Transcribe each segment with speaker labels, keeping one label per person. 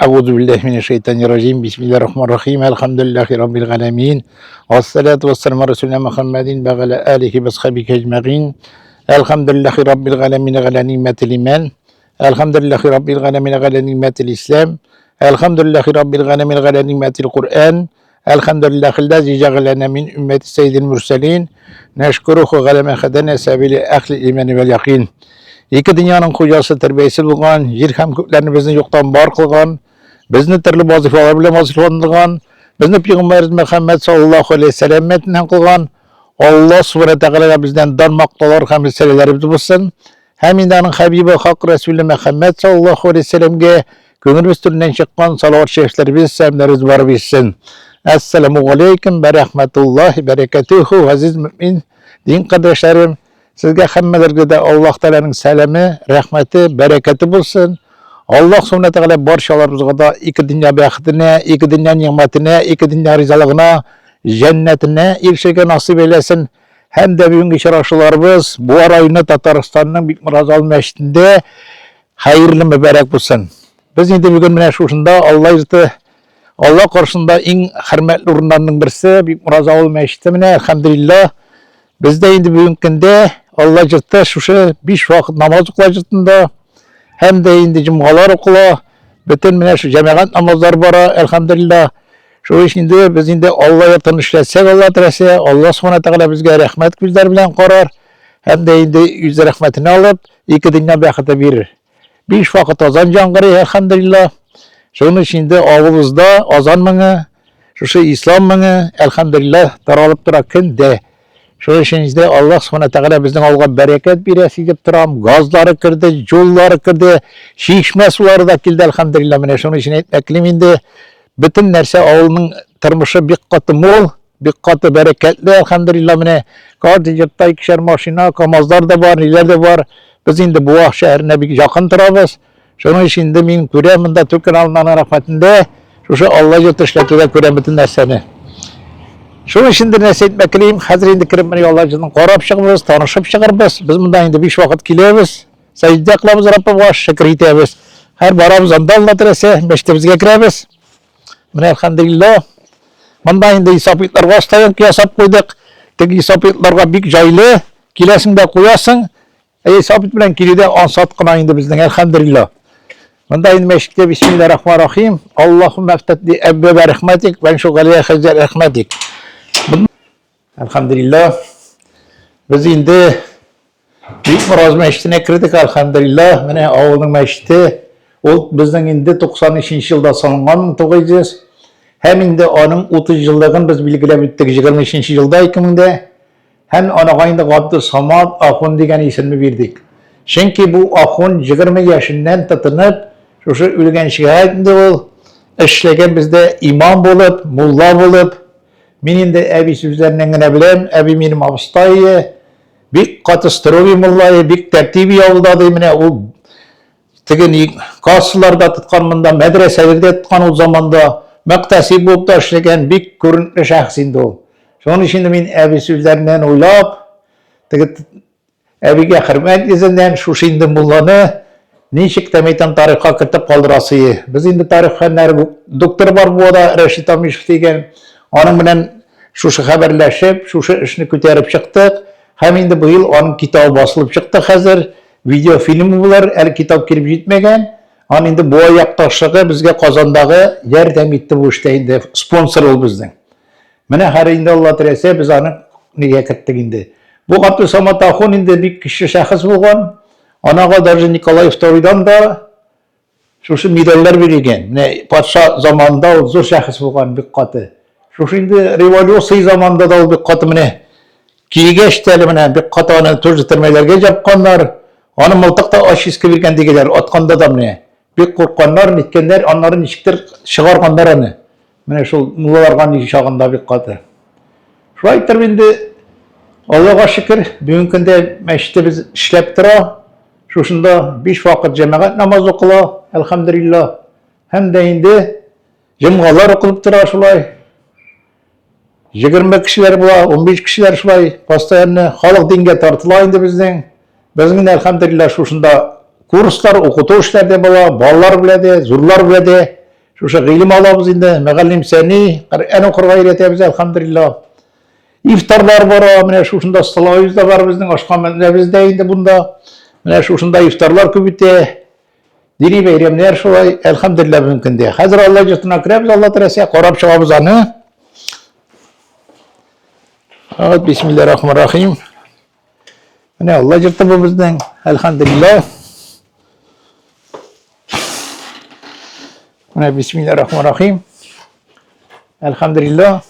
Speaker 1: Әгъузу биллаһи минәш шайтанир раҗим. Бисмиллаһир рахманир рахим. Әлхәмдүлиллаһи раббил галәмин. Вассалату вассаламу аля расулина Мухаммадин ва аля алихи ва асхабихи әҗмәгин. Әлхәмдүлиллаһи раббил галәмин галя ни'мәтил иман. Әлхәмдүлиллаһи раббил галәмин галя ни'мәтил ислам. Әлхәмдүлиллаһи раббил галәмин галя ни'мәтил Куръан. Әлхәмдүлиллаһи җәгаләнә мин өммәти сәйдил мөрсәлин. Нәшкуруху галя ма хәдәнә сәбили әхли имани вәл якин. Ике дөньяның хуҗасы тәрбиясе булган, җир һәм күкләрне безне юктан бар кылган, безне төрле вазифалар белән вазифаландырган, безне пәйгамбәребез Мөхәммәд саллаллаһу алейһи вәсәлләм өммәтеннән кылган Аллаһ субхана тәгаләгә бездән дан мактаулар һәм рисаләләребез булсын. Һәм инде аның хәбибе хак Рәсүле Мөхәммәд саллаллаһу алейһи вәсәлләмгә күңелебез түреннән чыккан салават шәрифләребез, сәламнәребез барып җитсен. Әссәламу алейкум вә рәхмәтуллаһи бәрәкәтүһү, газиз мөмин дин кардәшләрем, сезгә һәммәләргә дә Аллаһ Тәгаләнең сәламе, рәхмәте, бәрәкәте булсын. Аллаһ Субхана Тәгалә барчаларыбызга да ике дөнья бәхетенә, ике дөнья нигъмәтенә, ике дөнья ризалыгына, җәннәтенә ирешергә насыйп әйләсен. Һәм дә бүгенге очрашуларыбыз Буа районы Татарстанның Бикмуразал мәчетендә хәерле мөбарәк булсын. Без инде бүген менә шушында Алла йорты, Алла каршында иң хөрмәтле урыннарның берсе Бикмураз авыл мәчете менә, әлхәмдулиллаһ. Бездә инде бүгенге көндә Алла йорты шушы биш вакыт намаз укыла йортында һәм дә инде җомгалар укыла. Бөтен менә шу җәмәгать намазлары бара, әлхәмдулиллаһ. Шул өчен инде без инде Алла йортын эшләтсәк, Алла теләсә, Алла Субхана Тәгалә безгә рәхмәт күзләре белән карар һәм дә инде үз рәхмәтен алып, ике дөнья бәхете бирер. Биш вакыт азан яңгырый, әлхәмдулиллаһ. Шуның өчен инде авылыбызда азан моңы, шушы ислам моңы, әлхәмдулиллаһ, таралып тора көн дә. Шуның өчен инде Аллаһ Субхана Тәгалә безнең авылга бәрәкәт бирә, сизеп торам. Газлары керде, юллары керде, чишмә сулары да килде, әлхәмдулиллаһ. Менә шуның өчен әйтмәклим инде, бөтен нәрсә авылның тормышы бик каты мул, бик каты бәрәкәтле, әлхәмдулиллаһ. Менә каждый йортта икешәр машина, КАМАЗлар да бар, ниләр дә бар. Без инде Буа шәһәренә бик якын торабыз. Шуның өчен инде мин күрәм монда Түркән алланың рәхмәтендә шушы Алла йорты эшләтүдә күрәм бөтен нәрсәне. Шуның өчен дә нәрсә әйтмәк телим, хәзер инде кереп менә Алла йортын карап чыгабыз, танышып чыгарбыз. Без монда инде биш вакыт киләбез, сәҗдә кылабыз Раббыбызга, шөкер итәбез. Һәр барабыз анда Алла теләсә, мәчетебезгә керәбез. Менә әлхәмдулиллаһ. Монда инде исапитларга стоянка ясап куйдык. Теге исапитларга бик җайлы. Киләсең дә куясың. Әй, сабит белән килүдә ансат кына инде безнең, әлхәмдулиллаһ. Монда инде мәчеттә бисмиллаһир рахманир рахим. Аллаһумма фтатли әбваба рахматик ва аншур галия хазар рахматик. Әлхәмдулиллаһ. Без инде Бик Мораз мәчетенә кердек, әлхәмдулиллаһ. Менә авылның мәчете. Ул безнең инде 93 елда салынган 1900. Һәм инде аның 30 еллыгын без билгеләп үттек 23 елда 2000дә. Һәм анага инде Габдусамад ахун дигән исемне бирдек. Чөнки бу ахун 20 яшеннән тотынып, шушы үлгәнчегә инде ул эшләгән бездә имам булып, мулла булып. Мин инде әби сүзләреннән генә беләм, әби минем абыстай, бик каты строгий мулла, бик тәртиби авылда ди, менә ул Теге ни кассаларда тоткан монда, мәдрәсәләрдә тоткан ул заманда, мөктәсиб булып та эшләгән бик күренекле шәхес инде ул. Шуның өчен мин әби сүзләреннән уйлап, теге әбигә хөрмәт йөзеннән шушы инде мулланы ничек тә мәйтәм тарихка кертеп калдырасы. Без инде тарих фәннәре докторы бар Буада, Рәшит Амишев дигән. Аның белән шушы хәбәрләшеп, шушы эшне күтәреп чыктык. Һәм инде быел аның китабы басылып чыкты хәзер. Видеофильм булыр, әле китап килеп җитмәгән. Аны инде Буа якташлыгы безгә Казандагы ярдәм итте бу эштә инде, спонсор ул безнең. Менә хәзер инде Алла теләсә, без аны нигә керттек инде. Бу Габдусамат ахун инде бик көчле шәхес булган. Анага даже Николай Второйдан да Шушы медальләр бирелгән. Менә патша заманында ул зур шәхес булган, бик каты. Шушы инде революция заманында да ул бик каты менә килгәч тә әле менә бик каты аны тоже төрмәләргә җапканнар. Аны мылтык та очистка биргән дигәләр, атканда да менә бик куркканнар, ниткәннәр, аннары ничектер чыгарганнар аны. Менә шул муллаларга ни чагында бик каты. Шулай итеп инде Аллага шөкер, бүгенге көндә мәчетебез эшләп тора. Шушында биш вакыт җәмәгать намазы укыла, әлхәмдүлиллаһ. Һәм дә инде җомгалар укылып тора шулай. 20 кешеләр була, 15 кешеләр шулай постоянно халык дингә тартыла инде безнең. Безнең әлхәмдүлиллаһ шушында курслар, укыту эшләре дә була, балалар белән дә, зурлар белән дә. Шушы гыйлем алабыз инде, мөгаллим сәни, Коръән укырга өйрәтәбез, әлхәмдулилла. Ифтарлар бара, менә шушында столовыйбыз да бар безнең, ашханәбез дә инде бунда. Менә шушында ифтарлар күп үтә. Дини бәйрәмнәр шулай, әлхәмдулилла, бүгенге көндә. Хәзер Алла йортына керәбез, Алла теләсә, карап чыгабыз аны. Вот, бисмиллахир-рахманир-рахим. Менә Алла йорты бу безнең, әлхәмдулилла. Менә бисмиллахир-рахманир-рахим. Әлхәмдулилла.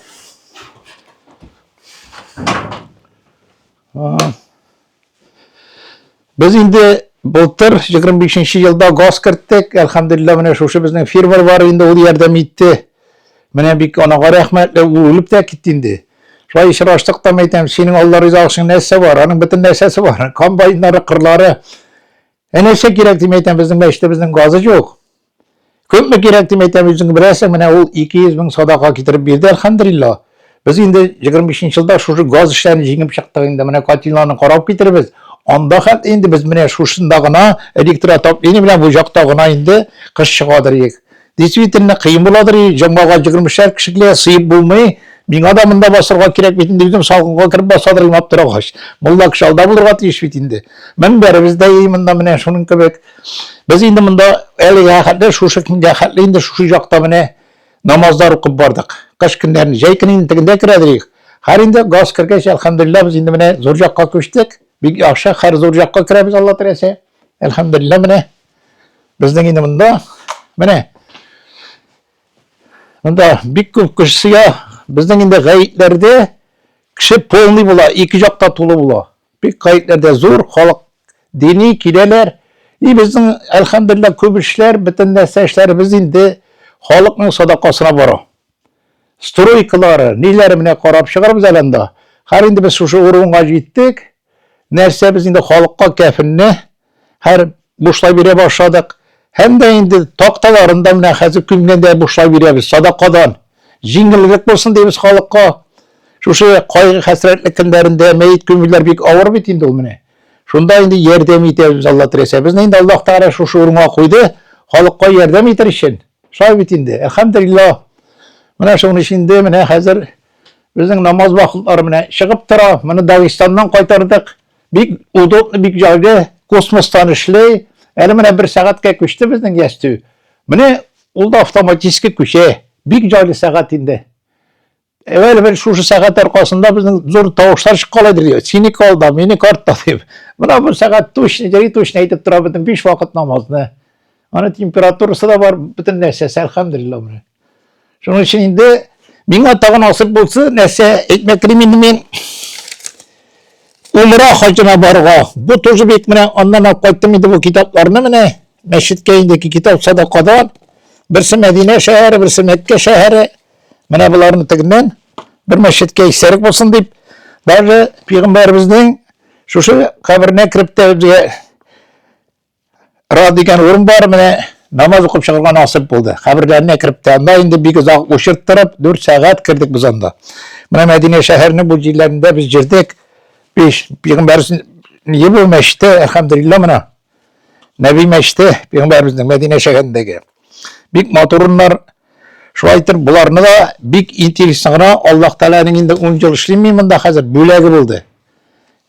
Speaker 1: Без инде былтыр 25 елда газ керттек. Әлхәмдулилла, менә шушы безнең фермер бар инде, ул ярдәм итте. Менә бик анага рәхмәтле, ул үлеп тә китте инде. Шулай очраштык та әйтәм, синең Алла ризалыгы өчен нәрсә бар? Аның бөтен нәрсәсе бар. Комбайннары, кырлары. Ә нәрсә кирәк дип әйтәм, безнең мәчеттә безнең газы юк. Күпме кирәк дип әйтәм, үзең беләсең, менә ул 200 мең садака китереп бирде, әлхәмдулилла. Без инде 25 елда шушы газ эшләрен җиңеп чыктык инде, менә котельныйны карап китербез. Анда хәтта инде без менә шушында гына электроотопление белән бу якта гына инде кыш чыгадыр идек. Действительно кыен буладыр, җомгага 20 кеше килә, сыеп булмый. Миңа да монда басырга кирәк бит инде, үзем салкынга кереп басадыр идем аптырагач. Мулла кеше алда булырга тиеш бит инде. Мөнбәребез дә монда менә шуның кебек. Без инде монда әлегә хәтле шушы көнгә хәтле инде шушы якта менә намазлар укып бардык. Кыш көннәрен, җәй көне инде тегендә керәдер идек. Хәр инде газ кергәч, әлхәмдулилла, без инде менә зур якка күчтек. Бик яхшы, хәр зур якка керәбез, Алла теләсә. Әлхәмдулилла, менә безнең инде монда менә монда бик күп кеше сыя. Безнең инде гаетләрдә кеше полный була, ике якта тулы була. Бик гаетләрдә зур халык дини киләләр. И безнең, әлхәмдулилла, күп эшләр, бөтен нәрсә эшләребез инде халыкның садакасына бара. Стройкалары, ниләре менә карап чыгарбыз әле анда. Хәер инде без шушы урынга җиттек. Нәрсә без инде халыкка кәфенне һәр бушлай бирә башладык. Һәм дә инде такталарын да менә хәзер күмгәндә бушлай бирәбез, садакадан. Җиңелрәк булсын дибез халыкка. Шушы кайгы хәсрәтле көннәрендә мәет күмүләр бик авыр бит инде ул менә. Шунда инде ярдәм итәбез Алла теләсә. Безне инде Аллаһ Тәгалә шушы урынга куйды, халыкка ярдәм итәр өчен. Шулай бит инде. Әлхәмдулилла. Менә шуның өчен инде менә хәзер безнең намаз вакытлары менә чыгып тора. Моны Дагестаннан кайтардык. Бик удобно, бик җайлы, космостан эшли. Әле менә бер сәгатькә күчте безнең ястү. Менә ул да автоматически күчә. Бик җайлы сәгать инде. Әвәл бер шушы сәгать аркасында безнең зур тавышлар чыккан иде. Синеке алда, минеке артта дип. Менә бу сәгать точно, җәри точно әйтеп тора бөтен биш вакыт намазны. Аны температурасы да бар, бөтен нәрсәсе, әлхәмдулилла менә. Шуның өчен инде миңа тагы насыйп булса, нәрсә әйтмәк телим инде мин Умра хаҗына барырга. Бу тоже бик менә аннан алып кайттым инде бу китапларны менә мәчеткә инде китап садакадан. Берсе Мәдинә шәһәре, берсе Мәккә шәһәре. Менә боларны тегеннән бер мәчеткә истәлек булсын дип, даже пәйгамбәребезнең шушы каберенә кереп тә безгә Ра дигән урын бар, менә намаз укып чыгарга насыйп булды. Каберләренә кереп тә, анда инде бик озак очырттырып, 4 сәгать кердек без анда. Менә Мәдинә шәһәренең бу җирләрендә без җирдек. Биш пәйгамбәребез ни бу мәчете, әлхәмдулилла менә. Нәби мәчете пәйгамбәребезнең Мәдинә шәһәрендәге. Бик матур урыннар. Шулай итеп, боларны да бик интересно гына Аллаһ Тәгаләнең инде 10 ел эшлим мин монда хәзер бүләге булды.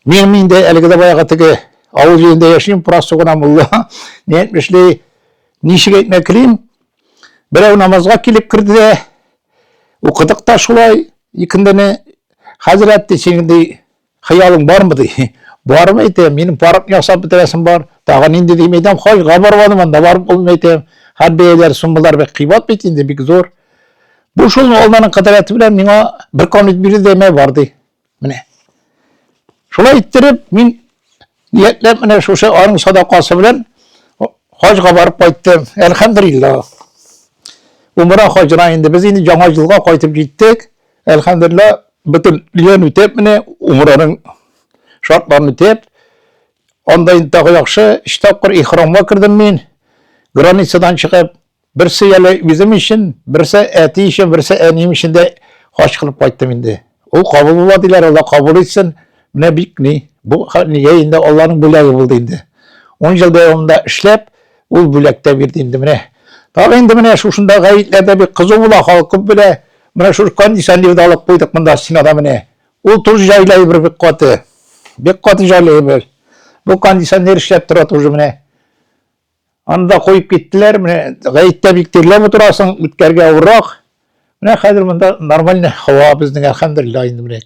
Speaker 1: Мин инде әлеге дә баягы теге авыл җирендә яшим, просто гына мулла. Ни әйтмешли, ничек әйтмәк телим? Берәү намазга килеп керде дә, укыдык та шулай, икендене хәзрәт ди, синең ди хыялың бармы ди. Бармы әйтәм, минем парк ясап бетерәсем бар. Тагы нинди дим әйтәм, хаҗга бармадым, анда барып булмый әйтәм. Һәр бәяләр, суммалар бик кыйбат бит инде, бик зур. Бу шул Алланың кодрәте белән миңа бер конверт бирде дә, мә бар ди. Менә. Шулай иттереп, мин ниятләп менә шушы аның садакасы белән хаҗга барып кайттым. Әлхәмдулилла. Умра хаҗына инде без инде яңа елга кайтып җиттек. Әлхәмдулилла, бөтен лен үтеп менә умраның шартларын үтеп, анда инде тагы яхшы өч тапкыр ихрамга кердем мин. Границадан чыгып, Берсе әле үзем өчен, берсе әти өчен, берсе әнием өчен дә хаҗ кылып кайттым инде. Ул кабул була диләр, Алла кабул итсен. Менә бик ни, бу нигә инде Алланың бүләге булды инде. 10 ел дәвамында эшләп, ул бүләк тә бирде инде менә. Тагы инде менә шушында гаетләрдә бик кызу була, халык күп белә. Менә шушы кондиционерды алып куйдык монда стенада менә. Ул тоже җайлы әйбер бик каты. Бик каты җайлы әйбер. Бу кондиционер эшләп тора тоже менә. Аны да куеп киттеләр. Менә гаеттә бик тирләп утырасың, үткәргә авыррак. Менә хәзер монда нормальный һава безнең, әлхәмдүлилләһ инде менә.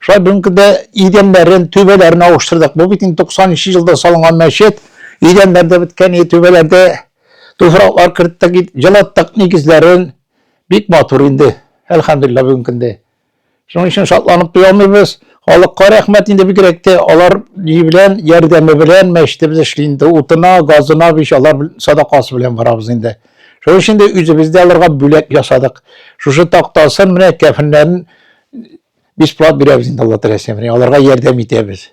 Speaker 1: Шулай бүгенге көндә идәннәрен, түбәләрен авыштырдык. Бу бит инде 90 елда салынган мәчет. Идәннәр дә беткән, түбәләрдә туфраклар керттек, җылыттык нигезләрен. Бик матур инде, әлхәмдүлилләһ бүгенге көндә. Шуның өчен шатланып туя алмыйбыз. Халыкка рәхмәт инде бигрәк тә алар ни белән, ярдәме белән мәчетебез эшли инде. Утына, газына биш алар садакасы белән барабыз инде. Шуның өчен дә үзебез дә аларга бүләк ясадык. Шушы тактасын менә кәфеннәрен бесплат бирәбез инде Алла теләсә. Менә аларга ярдәм итәбез.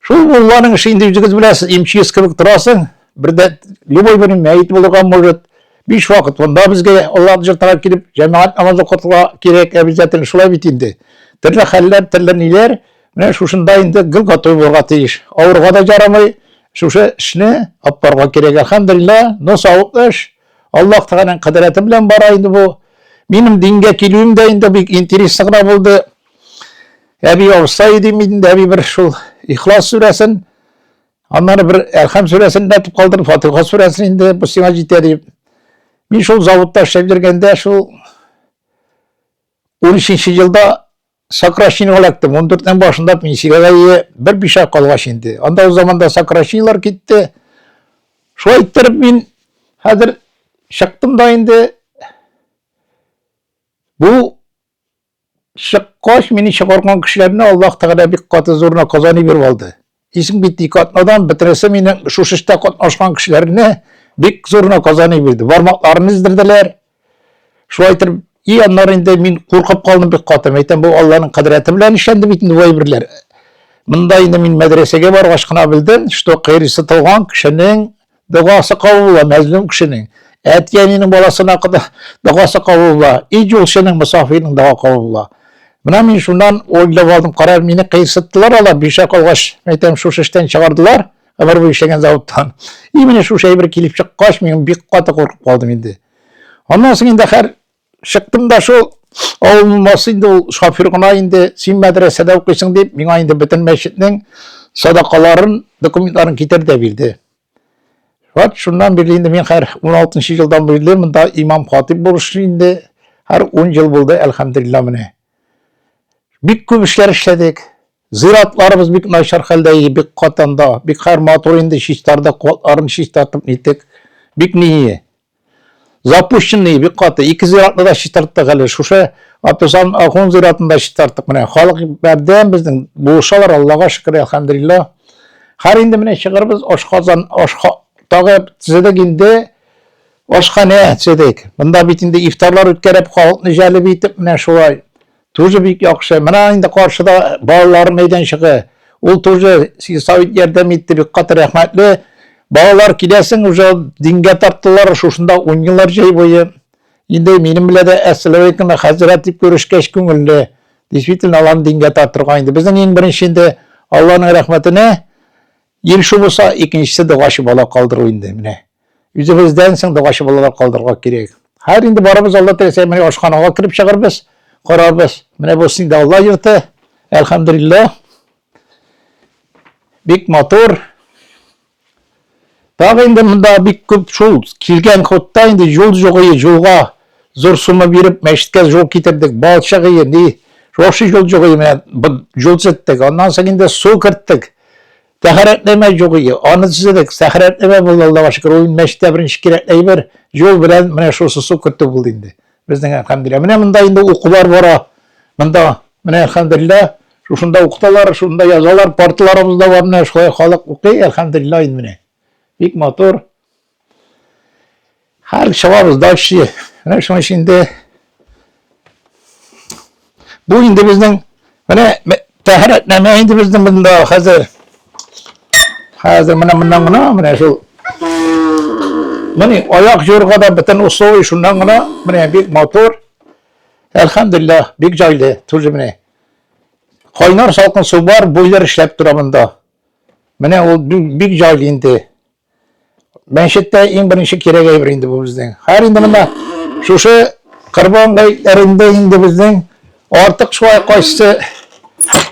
Speaker 1: Шул мулланың эше инде үзегез беләсез, МЧС кебек торасың, бер дә любой бер мәет булырга может. Биш вакыт монда безгә Аллаһ җыртырга килеп, җәмәгать намазы укытырга кирәк, обязательно шулай бит инде. Төрле хәлләр, төрле ниләр, менә шушында инде гел готовый булырга тиеш. Авырга да ярамый, шушы эшне алып барырга кирәк. Әлхәмдүлилләһ, но савыклы эш. Аллаһ Тәгаләнең кодрәте белән бара инде бу. Минем дингә килүем дә инде бик интересно гына булды. Әби абыстай дим инде, әби бер шул Ихлас сүрәсен, аннары бер Әлхәм сүрәсен дә калдырып, Фатиха сүрәсен инде бу сиңа җитә дип. Мин шул заводта эшләп йөргәндә шул 13 елда сокращение эләктем. 14-нең башында пенсиягә бер биш ай калгач инде. Анда ул заманда сокращениелар китте. Шулай иттереп мин хәзер чыктым да инде. Бу Чыккач, мине чыгарган кешеләрне Аллаһ Тәгалә бик каты зур наказание биреп алды. Исем китте, ике атнадан бөтенесе минем шушы эштә катнашкан кешеләрне бик зур наказание бирде. Бармакларын издерделәр. Шулай итеп, и аннары инде мин куркып калдым бик каты. Әйтәм, бу Аллаһның кодрәте белән эшләнде бит инде бу әйберләр. Монда инде мин мәдрәсәгә баргач кына белдем, что кыйрсытылган кешенең Догасы кабул була мәзлүм кешенең. Әти-әнинең баласына догасы кабул була. И юлчының, мосафирның дога кабул була. Менә мин шуннан уйлап алдым, кара, мине кыерсыттылар алар, биш ай калгач, әйтәм, шушы эштән чыгардылар, гомер буе эшләгән заводтан. И менә шушы әйбер килеп чыккач, мин бик каты куркып калдым инде. Аннан соң инде хәр чыктым да шул авыл мулласы инде ул шофер гына инде, син мәдрәсәдә укыйсың дип, миңа инде бөтен мәчетнең садакаларын, документларын китерде дә бирде. Вот шуннан бирле инде мин хәр 16 елдан бирле монда имам хатип булып эшлим инде. Һәр 10 ел булды, әлхәмдүлилләһ менә. Бик күп эшләр эшләдек. Зиратларыбыз бик начар хәлдә иде, бик катанда, бик хәр матур инде чистарды, куатларын чистартып ниттек. Бик ни запущенный, бик каты. Ике зиратны да чистарттык әле. Шушы Абдусалам Ахун зиратын да чистарттык менә. Халык бәрдән безнең булышалар, Аллага шөкер, әлхәмдүлилләһ. Хәр инде менә чыгарбыз ашказан, ашха тагы төзедек инде ашханә төзедек. Монда бит инде ифтарлар үткәреп, халыкны җәлеп итеп менә шулай. Тоже бик яхшы. Менә инде каршыда балалар мәйданчыгы. Ул тоже сельсовет ярдәм итте, бик каты рәхмәтле. Балалар киләсең, уже дингә тарттылар, шушында уйныйлар җәй буе. Инде минем белән дә әссәламәлейкүм, хәзрәт дип күрешкәч күңелле. Действительно, аларны дингә тартырга инде. Безнең иң беренче инде Алланың рәхмәтенә ел шу булса, икенчесе догачы бала калдыру инде менә. Үзебездән соң догачы балалар калдырырга кирәк. Хәер инде барыбыз Алла теләсә менә ашханага кереп чыгарбыз, карарбыз. Менә бу инде Алла йорты. Әлхәмдүлилләһ. Бик матур. Тагы инде монда бик күп шул килгән ходта инде юл югые, юлга зур сумма биреп мәчеткә юл китердек, балчыгые, ни, шушы юл югые менә юл төзеттек. Аннан соң инде су керттек. Тәһарәтләмә югые, аны төзедек. Тәһарәтләмә булды, Аллага шөкер. Ул мәчеттә беренче кирәкле әйбер, юл белән менә шушы су кертү булды инде. Безнең әлхәмдүлилләһ. Менә монда инде укулар бара. Монда менә әлхәмдүлилләһ шушында укыталар, шушында язалар, парталарыбыз да бар, менә шулай халык укый, әлхәмдүлилләһ инде менә. Бик матур. Хәр чабабыз дальше. Менә шуның өчен инде бу инде безнең менә тәһарәтнамә инде безнең монда хәзер. Хәзер менә моннан гына менә шул менә аяк юрга да бөтен условия шуннан гына менә бик матур. Әлхәмдүлилләһ, бик җайлы, тоже менә. Кайнар салкын су бар, бойлер эшләп тора монда. Менә ул бик җайлы инде. Мәчеттә иң беренче кирәк әйбер инде бу безнең. Хәер инде менә шушы Корбан гаетләрендә инде безнең артык шулай кайсы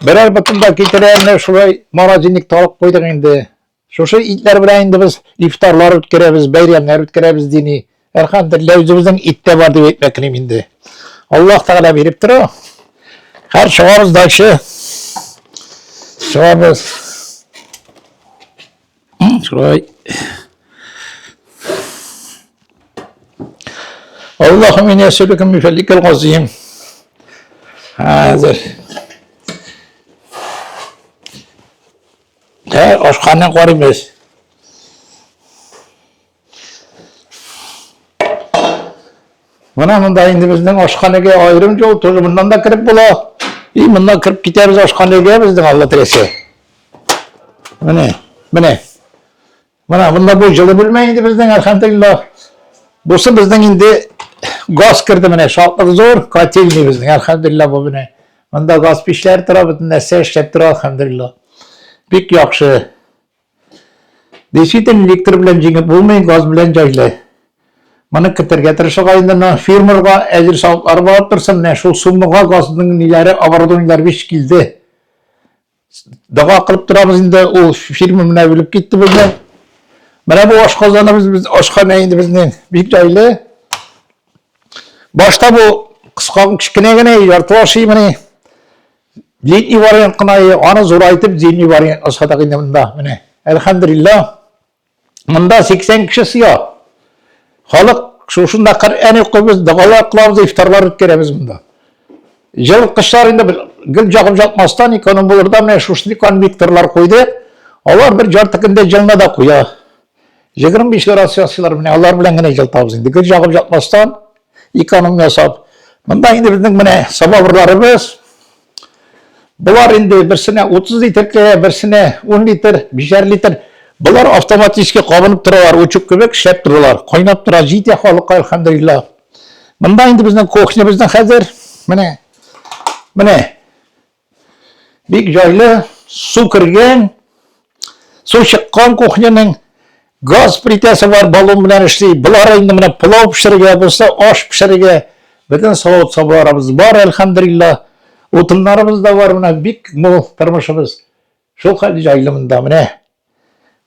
Speaker 1: берәр ботын да китерә, менә шулай морозильник алып куйдык инде. Шушы итләр белән инде без ифтарлар үткәрәбез, бәйрәмнәр үткәрәбез дини. Әлхәмдүлилләһ, үзебезнең ит тә бар дип әйтмәк телим инде. Аллаһ Тәгалә биреп тора. Һәр чыгабыз дальше. Чыгабыз. Шулай. Аллаһу мине әсәлүкә мин фәлликәл газим. Хәзер. Ә, ашханә карыйбыз. Менә монда инде безнең ашханәгә аерым юл, тоже моннан да кереп була. И моннан кереп китәбез ашханәгә безнең Алла теләсә. Менә, менә. Менә монда бу җылы бүлмә инде безнең, әлхәмдулиллаһ. Бусы безнең инде газ керде менә, шатлык зур, котельный безнең, әлхәмдулиллаһ бу менә. Монда газ пичләр тора, бөтен нәрсә эшләп тора, әлхәмдулиллаһ. Бик яхшы. Действительно, электр белән җиңеп булмый, газ белән җайлы. Моны кертергә тырышырга инде, но фирмерга әзер савытлары барып торсын, менә шул суммага газның ниләре, оборудованиеләре бик килде. Дога кылып торабыз инде, ул фирма менә үлеп китте безнең. Менә бу ашказаныбыз, без ашханә инде безнең бик җайлы. Башта бу кыска кечкенә генә яртылаш менә. Зимний вариант кына, аны зурайтып зимний вариант ясадык инде монда. Менә, әлхәмдүлилләһ. Монда 80 кеше сыя. Халык шушында Коръән укыйбыз, догалар кылабыз, ифтарлар үткәрәбез монда. Җыл кышлар инде гел ягып жатмастан эконом булыр да менә шушындый конвекторлар куйдык. Алар бер ярты көндә җылына да куя. 25 градус ясыйлар менә алар белән генә җылытабыз инде. Гел ягып жатмастан эконом ясап. Монда инде безнең менә самавырларыбыз. Болар инде берсенә 30 литр керә, берсенә 10 литр, 5 литр. Болар автоматически кабынып торалар, учук кебек эшләп торалар. Кайнап тора, җитә халыкка, әлхәмдулиллаһ. Монда инде безнең кухня безнең хәзер. Менә. Менә. Бик җайлы, су кергән, су чыккан кухняның газ плитәсе бар, баллон белән эшли. Болар инде менә пылау пешерергә, булса аш пешерергә, бөтен савыт-сабаларыбыз бар, әлхәмдулиллаһ. Утыннарыбыз да бар, менә бик мул тормышыбыз. Шул хәл җайлы монда, менә.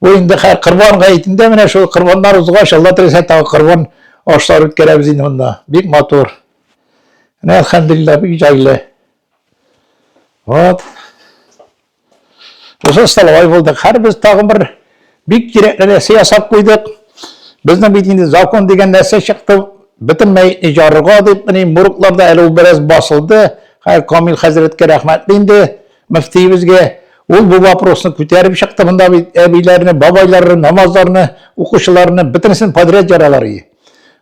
Speaker 1: Бу инде хәр корбан гаетендә менә шул корбаннар узгач, Алла теләсә тагы корбан ашлар үткәрәбез инде монда. Бик матур. Менә әлхәмдулиллаһ, бик җайлы. Вот. Шушы столовой булдык. Һәрбез тагын бер бик кирәкле нәрсә ясап куйдык. Безнең бит инде закон дигән нәрсә чыкты. Бөтен мәетне жарырга дип, менә моргларда әле ул бераз басылды. Хәер, Камил хәзрәткә рәхмәтле инде, мөфтиебезгә. Ул бу вопросны күтәреп чыкты. Монда бит әбиләрне, бабайларны, намазларны, укучыларны бөтенесен подряд яралар иде.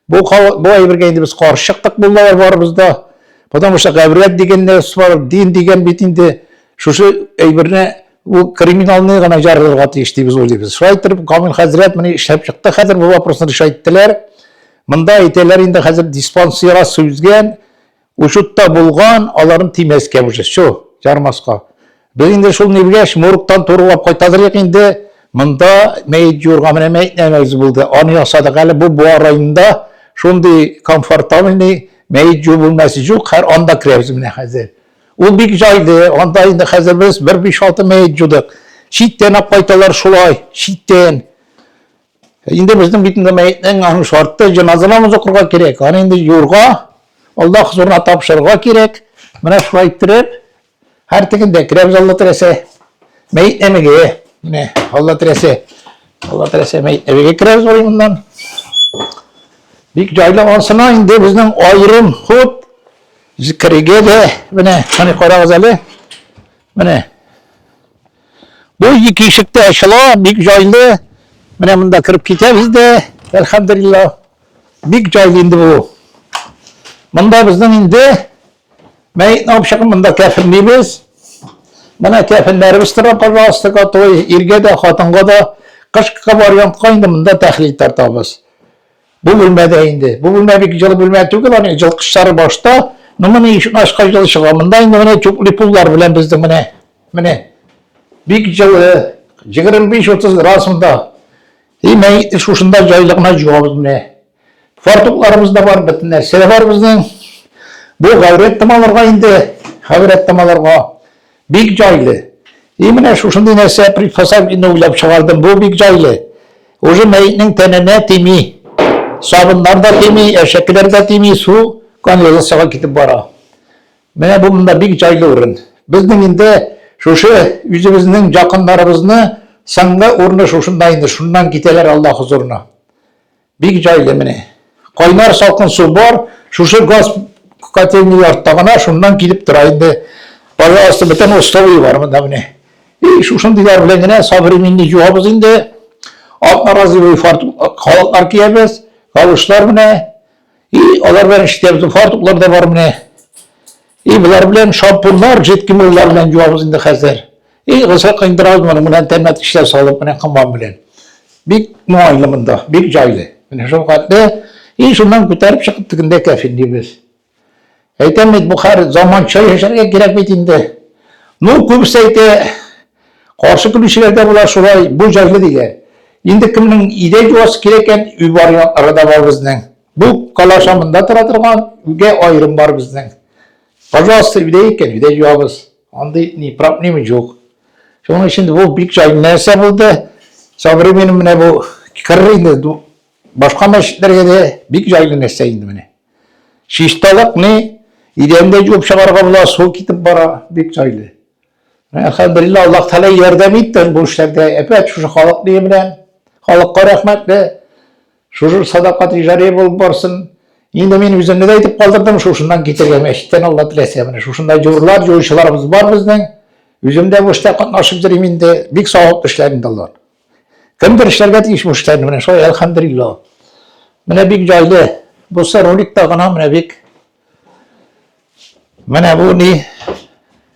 Speaker 1: Бу бу әйбергә инде без каршы чыктык муллалар барыбыз да. Потому что габрәт дигән нәрсә бар, дин дигән бит инде шушы әйберне ул криминалны гына жарылырга тиеш дип без уйлыйбыз. Шулай итеп, Камил хәзрәт моны эшләп чыкты. Хәзер бу вопросны решать иттеләр. Монда әйтәләр инде хәзер диспансера сүзгән, учетта булган, аларын тимәскә уже, все, жармаска. Без инде шул ни белгәч, моргтан турылап кайтадырык инде. Монда мәет юрга менә мәет нәмәгез булды. Аны ясадык әле бу Буа районында шундый комфортабельный мәет юу бүлмәсе юк, хәр анда керәбез менә хәзер. Ул бик җайлы, анда инде хәзер без бер 5-6 мәет юдык. Читтән алып кайталар шулай, читтән. Инде безнең бит инде мәетнең аның шарты җеназа намазы укырга кирәк. Аны инде юрга, Аллаһ хозурына тапшырырга кирәк. Менә шулай иттереп, Һәр тегендә керәбез Алла теләсә. Мәет нәмеге. Менә Алла теләсә. Алла теләсә мәет нәмеге керәбез барый моннан. Бик җайлы ансына инде безнең аерым ход керегә дә менә менә карагыз әле. Менә. Бу ике ишек тә ачыла, бик җайлы. Менә монда кереп китәбез дә, әлхәмдулиллаһ. Бик җайлы инде бу. Монда безнең инде Мәетне алып чыгып, монда кәфенлибез. Менә кәфеннәребез тора, пожалуйста, готовый. Иргә дә, хатынга да. Кышкы вариантка инде монда тәхлил тартабыз. Бу бүлмәдә инде. Бу бүлмә бик җылы бүлмә түгел, аның җылкычлары башта. Но моны ишекне ачкач җылы чыга. Монда инде менә теплый пуллар белән безнең менә. Менә. Бик җылы. 25-30 градус монда. И мәетне шушында җайлы гына җуабыз менә. Фартукларыбыз да бар, бөтен нәрсә дә бар безнең. Бу гаурәт томаларга инде, гаурәт томаларга бик җайлы. И менә шушындый нәрсә приспособление уйлап чыгардым, бу бик җайлы. Уже мәетнең тәненә тими. Сабыннар да тими, әшәкеләр дә тими, су канализациягә китеп бара. Менә бу монда бик җайлы урын. Безнең инде шушы үзебезнең якыннарыбызны соңгы урыны шушында инде, шуннан китәләр Аллаһ хозурына. Бик җайлы менә. Кайнар салкын су бар, шушы газ котельный артта гына шуннан килеп тора инде. Пожалуйста, бөтен условия бар монда менә. И шушындыйлар белән генә современный юабыз инде. Одноразовый халатлар киябез, галошлар менә. И алар белән эшләбез, фартуклар да бар менә. И болар белән шампуннар, жидкий мыллар белән юабыз инде хәзер. И госел кыйндырабыз моның белән тәмләткечләр салып менә комган белән. Бик уңайлы монда, бик җайлы. Менә шул хәтле. И шуннан күтәреп чыгып тегендә кәфинлибез. Әйтәм бит, бу хәр заманча яшәргә кирәк бит инде. Ну, күбесе әйтә, каршы килүчеләр дә була шулай, бу җайлы диләр. Инде кемнең өйдә юасы кирәк икән, өй вариантлары да бар безнең. Бу калаша монда тора торган, өйгә аерым бар безнең. Пожалуйста, өйдә икән, өйдә юабыз. Андый ни проблема юк. Шуның өчен бу бик җайлы нәрсә булды. Современный менә бу керер инде башка мәчетләргә дә бик җайлы нәрсә инде менә. Чисталык ни, идәндә юып чыгарга була, су китеп бара, бик җайлы. Әлхәмдулилла, Аллаһ Тәгалә ярдәм итте бу эшләрдә. Әпәт шушы халык ни белән, халыкка рәхмәтле. Шушы садака тиҗари булып барсын. Инде мин үземне дә әйтеп калдырдым, шушыннан китергә мәчеттән Алла теләсә. Менә шушында җурлар, җуучыларыбыз бар безнең. Үзем дә бу эштә катнашып йөрим инде. Бик саваплы эшләр инде алар. Кемдер эшләргә тиеш бу эшләрне, менә шулай, әлхәмдулилла. Менә бик җайлы. Бусы роликта гына менә бик. Менә бу ни?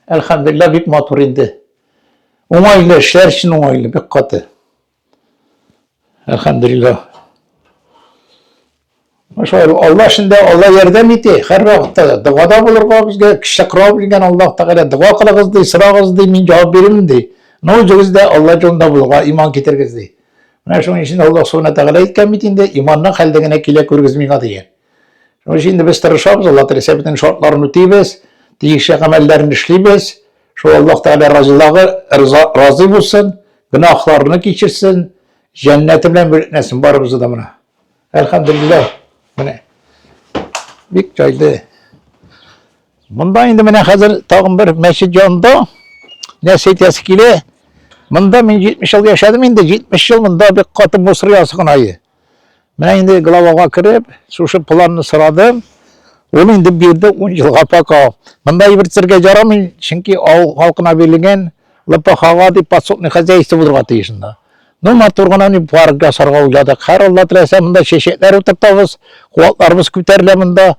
Speaker 1: Әлхәмдулилла бик матур инде. Уңайлы, эшләр өчен уңайлы, бик каты. Әлхәмдулилла. Шулай Алла эшендә Алла ярдәм итә. Һәр вакытта да догада булырга безгә кеше кырау белгән Аллаһ Тәгалә дога кылыгыз ди, сорагыз ди, мин җавап бирермен ди. Но үзегез дә Алла юлында булырга иман китерегез ди. Менә шуның өчен Аллаһ Субхана Тәгалә әйткән бит инде, иманның хәлдә генә килә күрегез миңа дигән. Шуның өчен инде без тырышабыз, Алла теләсә бөтен шартларын үтибез, тиешле гамәлләрен эшлибез. Шул Аллаһ Тәгалә разыйлыгы разый булсын, гөнаһларны кичерсен, җәннәте белән бүләкләсен барыбызны да менә. Әлхәмдулиллаһ. Менә. Бик җайлы. Монда инде менә хәзер тагын бер мәчет янында нәрсә әйтәсе килә. Монда мин 70 ел яшәдем инде, 70 ел монда бик каты мусор ясаган айы. Менә инде главага кереп, шушы планны сорадым. Ул инде бирде 10 елга пока. Монда ибертергә ярамый, чөнки авыл халкына бирелгән ЛПХга дип подсобный хозяйство булырга тиеш инде. Ну, матур гына ни парк ясарга уйладык. Һәр Алла теләсә, монда чәчәкләр утыртабыз, куакларыбыз күтәрелә монда.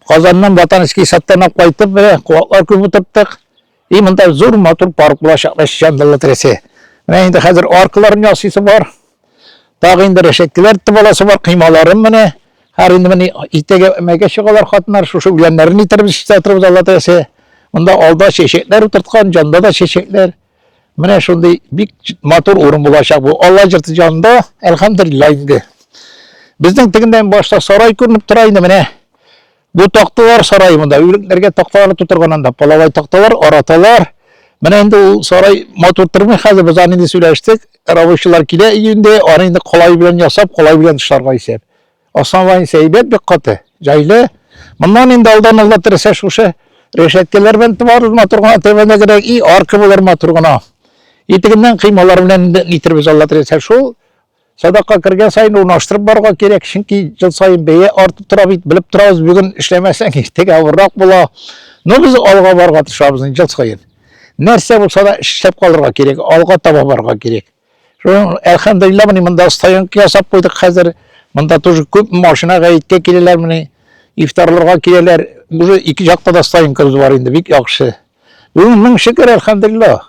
Speaker 1: Казаннан ботанический садтан алып кайтып, менә куаклар күп утырттык. И монда зур матур парк булачак, Алла теләсә. Менә инде хәзер аркаларын ясыйсы бар. Тагы инде рәшәткәләр тотып аласы бар, коймаларын менә. Һәр инде менә иртәгә өмәгә чыгалар хатыннар, шушы үләннәрен итәрбез, чистартырбыз, Алла теләсә. Монда алда чәчәкләр утырткан, җанда да чәчәкләр. Менә шундый бик матур урын булачак бу. Алла җырты янында, әлхәмдулилла инде. Безнең тегендән башта сарай күренеп тора инде менә. Бу такталар сарае монда. Үлекләргә такталар тутырган анда. Половай такталар, араталар. Менә инде ул сарай матур тормый хәзер. Без аны инде сөйләштек. Рабочилар килә июньдә, аны инде калай белән ясап, калай белән тышларга исәп. Основание әйбәт бик каты, җайлы. Моннан инде алдан Алла теләсә шушы рәшәткәләр белән тыбарбыз матур гына, тәбәнәгрәк и арка булыр матур гына. И тегеннән кыймалар белән инде нитербез Алла теләсә шул. Садака кергән саен урнаштырып барырга кирәк, чөнки ел саен бәя артып тора бит, белеп торабыз, бүген эшләмәсәң, иртәгә авыррак була. Но без алга барырга тырышабыз ел саен. Нәрсә булса да эшләп калырга кирәк, алга таба барырга кирәк. Шуның, әлхәмдулилла, менә монда стоянка ясап куйдык хәзер. Монда тоже күп машина гаеткә киләләр менә. Ифтарларга киләләр. Уже ике якта да стоянкабыз бар инде, бик яхшы. Бүген мең шөкер, әлхәмдулилла.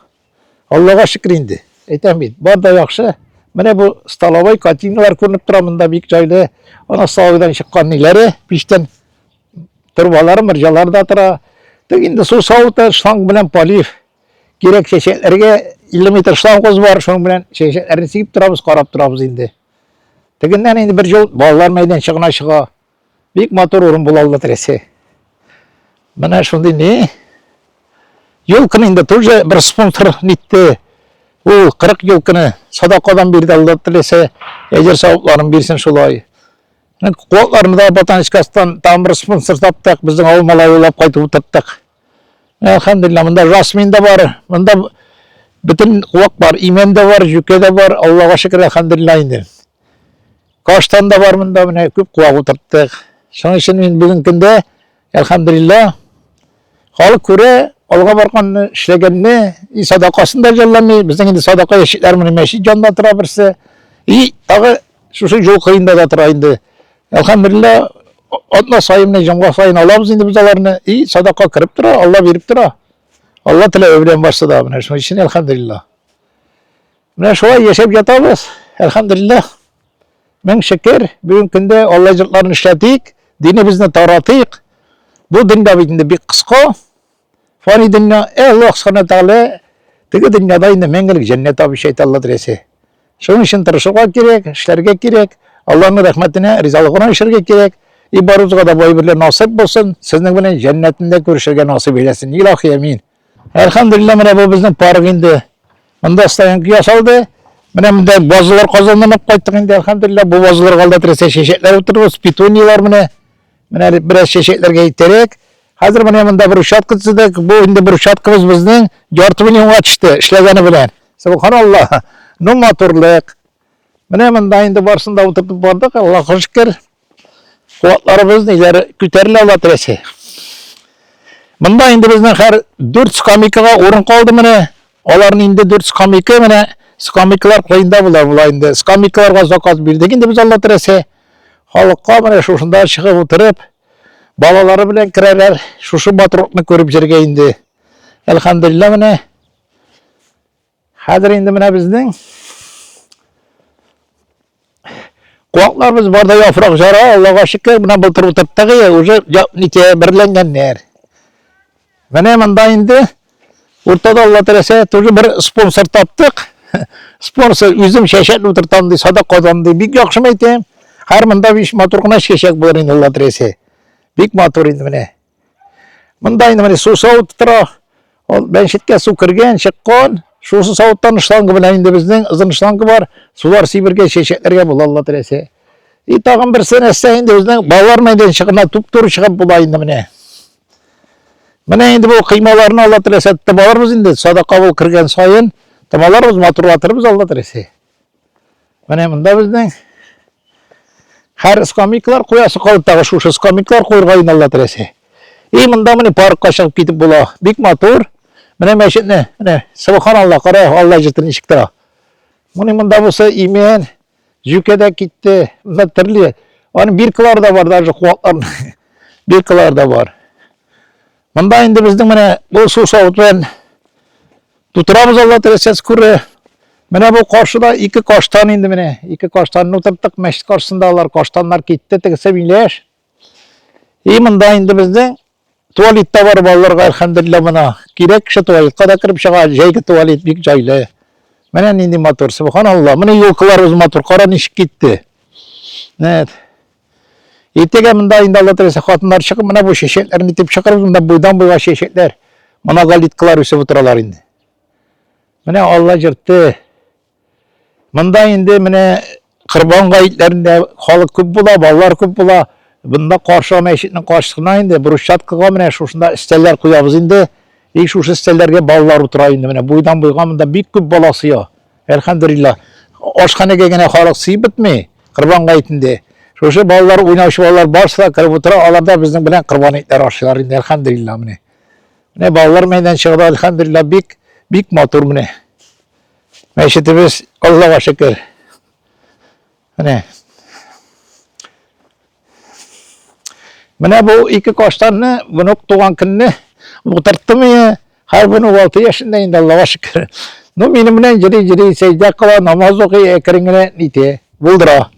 Speaker 1: Аллага шөкер инде. Әйтәм бит, бар да яхшы. Менә бу столовой котельныйлар күренеп тора монда бик җайлы. Ана столовойдан чыккан ниләре, пичтән торбалары, морҗалары да тора. Тик инде су савыты, шланг белән полив. Кирәк чәчәкләргә 50 метр шлангыбыз бар, шуның белән чәчәкләрне сибеп торабыз, карап торабыз инде. Тегеннән инде бер юл балалар мәйданчыгына чыга. Бик матур урын була Алла теләсә. Менә шундый ни. Елканы инде тоже бер спонсор нитте. Ул 40 елканы садакадан бирде Алла теләсә. Әҗер савапларын бирсен шулай. Куакларны да ботаническастан тагын бер спонсор таптык. Безнең авыл малае улап кайтып утырттык. Әлхәмдулилла, монда жасмин да бар, монда бөтен куак бар, имән дә бар, җүкә дә бар. Аллага шөкер, әлхәмдулилла инде. Каштан да бар монда, менә күп куак утырттык. Шуның өчен мин бүген көндә, әлхәмдулилла, халык күрә, алга барганны, эшләгәнне, и садакасын да жәлләми. Безнең инде садака ящиклар менә мәчет янында тора берсе. И тагы шушы юл кырыенда да тора инде. Әлхәмдулилла, атна саен менә җомга саен алабыз инде без аларны. И садака кереп тора, Алла биреп тора. Алла теләве белән барсы да менә шуның өчен әлхәмдулилла. Менә шулай яшәп ятабыз. Әлхәмдулилла. Мең шөкер, бүгенге көндә Алла җыртларын эшләтик, динебезне таратыйк. Бу дөнья бит инде бик кыска. Фани дөнья, э, Аллаһ Субхана Тәгалә теге дөньяда инде мәңгелек җәннәт табып әйтә Алла теләсә. Шуның өчен тырышырга кирәк, эшләргә кирәк, Аллаһның рәхмәтенә, ризалыгына ирешергә кирәк. И барыбызга да бу әйберләр насыйп булсын, сезнең белән җәннәтендә күрешергә насыйп әйләсен. Илаһи амин. Әлхәмдүлилләһ, менә бу безнең парк инде. Монда стоянка ясалды. Менә монда базалар казаннан алып кайттык инде, әлхәмдүлилләһ. Бу базаларга алда теләсә чәчәкләр утыртабыз, петунияләр менә. Менә әле бераз чәчәкләргә итәрәк. Хәзер менә монда брусчатка төзедек. Бу инде брусчаткабыз безнең ярты миллионга төште эшләгәне белән. Субханалла. Ну матурлык. Менә монда инде барсын да утыртып бардык, Аллаһка шөкер. Куатларыбыз ниләр күтәрелә ала теләсә. Монда инде безнең һәр дүрт скамейкага урын калды менә. Аларны инде дүрт скамейка менә скамейкалар куенда була була инде. Скамейкаларга заказ бирдек инде без Алла теләсә. Халыкка менә шушында чыгып утырып, балалары белән керәләр, шушы батырлыкны күреп җиргә инде. Әлхәмдулилла менә. Хәзер инде менә безнең куакларыбыз бар да яфрак жара, Аллага шөкер, менә былтыр утырттык, уже нитә берләнгәннәр. Менә монда инде уртада Алла теләсә тоже бер спонсор таптык. Спонсор үзем чәчәк утыртам ди, садак казан ди. Бик яхшы әйтәм. Һәр монда биш матур гына чәчәк булыр инде Алла теләсә. Бик матур инде менә. Монда инде менә су савыты тора. Ул бәнчеткә су кергән, чыккан. Шушы савыттан шланга белән инде безнең озын шланга бар. Сулар сибергә, чәчәкләргә була Алла теләсә. И тагын берсе нәрсә инде безнең балалар мәйданчыгына туп-туры чыгып була инде менә. Менә инде бу кыймаларны Алла теләсә тотып алырбыз инде. Садака бул кергән саен томаларбыз, матурлатырбыз Алла теләсә. Менә монда безнең һәр скамейкалар куясы калды тагы шушы скамейкалар куярга инде Алла теләсә. И монда менә паркка чыгып китеп була. Бик матур. Менә мәчетне, менә субханалла, кара, Алла җитен ничек тора. Моны монда булса имән, Җүкә дә китте. Монда төрле. Аның биркалары да бар, даже куакларның. Биркалары да бар. Монда инде безнең менә бу су савыт белән тутырабыз Алла теләсә күрә. Менә бу каршыда ике каштан инде менә. Ике каштанны утырттык мәчет каршысында алар каштаннар китте, тегесе миләш. И монда инде безнең туалет та бар балаларга, әлхәмдулилла, мына. Кирәк кеше туалетка да кереп чыга, җәйге туалет бик җайлы. Менә нинди матур, субханалла. Менә елкаларыбыз матур, кара ничек китте. Нет. Иртәгә монда инде Алла теләсә хатыннар чыгып, менә бу чәчәкләрне итеп чыгарбыз, монда буйдан буйга чәчәкләр, моногалиткалар үсеп утыралар инде. Менә Алла җыртты. Монда инде менә Корбан гаетләрендә халык күп була, балалар күп була. Бында каршы мәчетнең каршысына инде брусчаткага менә шушында өстәлләр куябыз инде. И шушы өстәлләргә балалар утыра инде менә буйдан буйга монда бик күп бала сыя. Әлхәмдулилла. Ашханәгә генә халык сыеп бетми Корбан гаетендә. Шушы балалар уйнаучы балалар барысы да кереп утыра, алар да безнең белән корбан итләр ашыйлар инде, әлхәмдулилла менә. Менә балалар мәйданчыгы да әлхәмдулилла бик бик матур менә. Мәчетебез Аллага шөкер. Менә. Менә бу ике каштанны внук туган көнне утырттым я. Һәр внук 6 яшендә инде Аллага шөкер. Ну, минем белән йөри-йөри сәҗдә кыла, намаз укый, әкрен генә нитә, булдыра.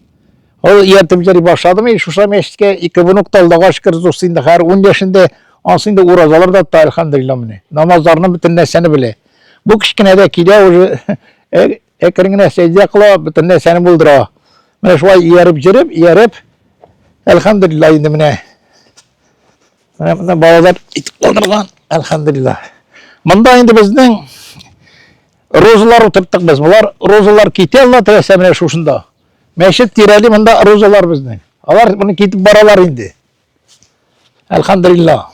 Speaker 1: Ул ияртеп йөри башлады мин шушы мәчеткә ике внук та Аллага шөкер зур инде һәр 10 яшендә, ансы инде уразалар да тота, әлхәмдүлилләһ менә. Намазларны бөтен нәрсәне белә. Бу кечкенә дә килә уже әкрен генә сәҗдә кыла, бөтен нәрсәне булдыра. Менә шулай ияреп йөреп, ияреп, әлхәмдулилла инде менә. Менә монда балалар итеп калдырган, әлхәмдулилла. Монда инде безнең розалар утырттык без. Болар розалар китә Алла теләсә менә шушында. Мәчет тирәли монда розалар безнең. Алар моны китеп баралар инде. Әлхәмдулилла.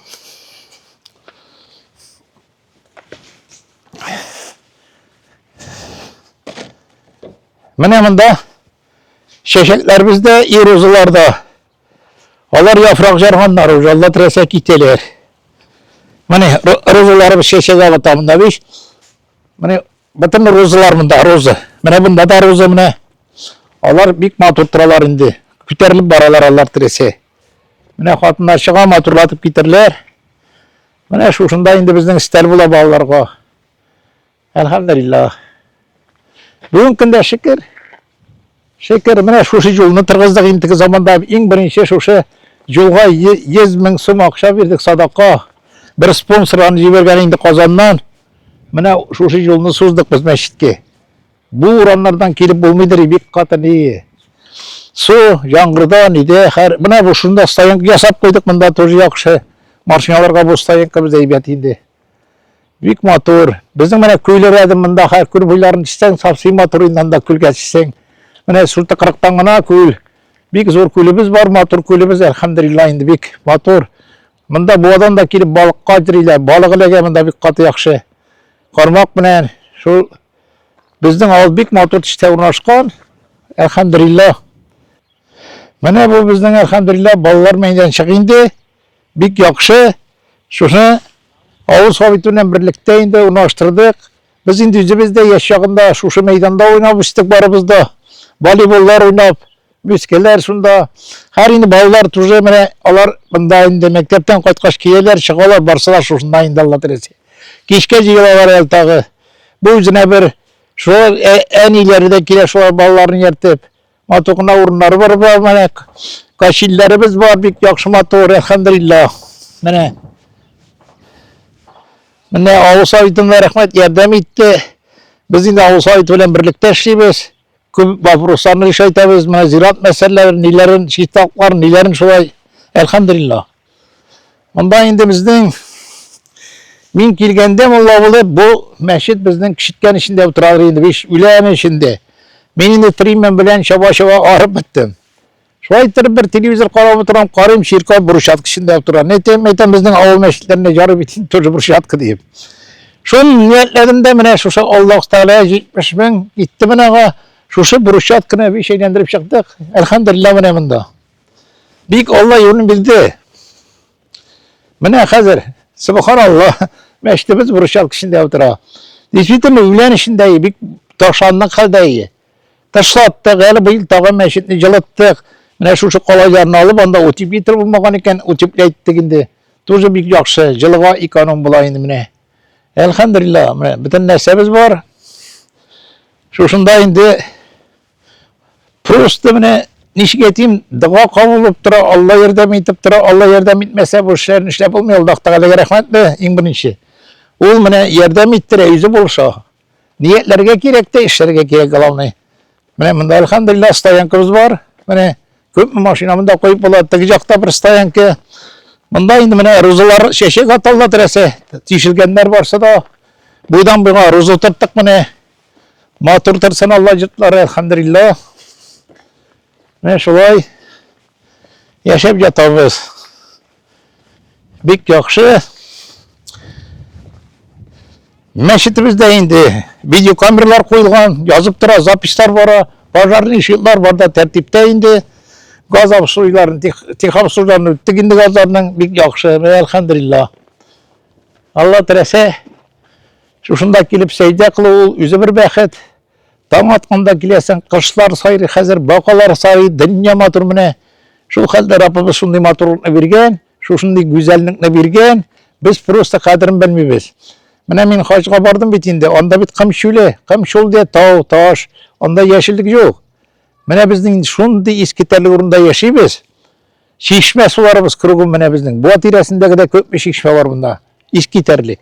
Speaker 1: Менә монда чәчәкләребез дә, и розалар да. Алар яфрак жарганнар уже, Алла теләсә китәләр. Менә розаларыбыз чәчәк ата монда бит. Менә бөтен розалар монда, роза. Менә монда да роза менә. Алар бик матур торалар инде. Күтәрелеп баралар алар теләсә. Менә хатыннар чыга, матурлатып китерләр. Менә шушында инде безнең өстәл була балаларга. Әлхәмдулиллаһ. Бүгенге көндә шөкер. Шөкер, менә шушы юлны торгыздык инде теге заманда иң беренче шушы юлга 100 мең сум акча бирдек садака. Бер спонсор аны җибәргән инде Казаннан. Менә шушы юлны суздык без мәчеткә. Бу урамнардан килеп булмыйдыр, бик каты ни. Су, яңгырда, нидә, хәр. Менә бу шунда стоянка ясап куйдык, монда тоже яхшы. Машиналарга бу стоянка без әйбәт инде. Бик матур. Безнең менә күлләр әдем монда хәр күл буйларын төшсәң, совсем матур инде анда күлгә төшсәң. Менә су тыкрыктан гына күл. Бик зур күлебез бар, матур күлебез, әлхәмдулилла инде бик матур. Монда буадан да килеп балыкка йөриләр. Балык эләгә монда бик каты яхшы. Кармак белән шул безнең авыл бик матур төштә урнашкан. Әлхәмдулилла. Менә бу безнең әлхәмдулилла балалар мәйданчыгы инде. Бик яхшы. Шуны авыл советы белән берлектә инде урнаштырдык. Без инде үзебез дә яшь чагында шушы мәйданда уйнап үстек барыбыз да. Волейболлар уйнап, үскәләр шунда. Хәр инде балалар тоже менә алар монда инде мәктәптән кайткач киләләр, чыгалар, барсалар шушында инде Алла теләсә. Кичкә җыелалар әле тагы. Бу үзенә бер шулар әниләре дә килә шулар балаларын ияртеп. Матур гына урыннары бар, бар менә. Качилләребез бар, бик яхшы матур, әлхәмдулиллаһ. Менә. Менә авыл советына рәхмәт, ярдәм итте. Без инде авыл советы белән берлектә эшлибез. Күп вопросларны решайтабыз. Менә зират мәсьәләләрен, ниләрен, чисталыкларын, ниләрен шулай. Әлхәмдулиллаһ. Монда инде безнең мин килгәндә мулла булып, бу мәчет безнең кишеткән эчендә утырадыр инде, биш үлән эчендә. Мин инде тримен белән чаба-чаба арып беттем. Шулай итеп бер телевизор карап утырам, карыйм, чиркәү брусчатка эчендә утыра. Ни әйтәм, әйтәм, безнең авыл мәчетләрендә ярый бит тоже брусчатка диеп. Шуны ниятләдем дә менә шушы Аллаһ Тәгалә 70 мең итте менә аңа. Шушы брусчатканы биш әйләндереп чыктык. Әлхәмдулилла менә монда. Бик Алла юлын бирде. Менә хәзер, субханалла, мәчетебез брусчатка эчендә утыра. Действительно, үлән эчендә, бик ташландык хәлдә. Ташлаттык, әле быел тагын мәчетне җылыттык. Менә шушы калайларны алып, анда утеплитель булмаган икән, утепләйттек инде. Тоже бик яхшы, җылыга эконом була инде менә. Әлхәмдулилла, менә бөтен нәрсәбез бар. Шушында инде Просто менә ничек әйтим, дога кабул булып тора, Алла ярдәм итеп тора, Алла ярдәм итмәсә, бу эшләрне эшләп булмый. Аллаһ Тәгаләгә рәхмәтле иң беренче. Ул менә ярдәм иттерә, үзе булыша. Ниятләргә кирәк тә, эшләргә кирәк, главное. Менә монда әлхәмдулилла стоянкабыз бар. Менә күпме машина монда куеп була. Теге якта бер стоянка. Монда инде менә розалар чәчәк аталла терәсә, тишелгәннәр барса да, буйдан буйга роза утырттык менә. Матур торсын Алла йортлары, әлхәмдулилла. Менә шулай яшәп ятабыз. Бик яхшы. Мәчетебездә инде видеокамералар куелган, язып тора, записьлар бара, пожарный щитлар бар да тәртиптә инде. Газ обслуживаниеләрен, техобслуживание үттек инде газларның, бик яхшы, менә әлхәмдулилла. Алла теләсә, Шушында килеп сәйдә кылу ул үзе бер бәхет. Таң атканда киләсең, кошлар сайрый хәзер, бакалар сайрый, дөнья матур менә. Шул хәлдә Раббыбыз шундый матурлыкны биргән, шушындый гүзәллекне биргән, без просто кадерен белмибез. Менә мин хаҗга бардым бит инде, анда бит кым чүле, кым чул дә тау, таш, анда яшеллек юк. Менә безнең шундый искитәрлек урында яшибез. Чишмә суларыбыз кругом менә безнең. Буа тирәсендә дә күпме чишмә бар монда. Искитәрлек.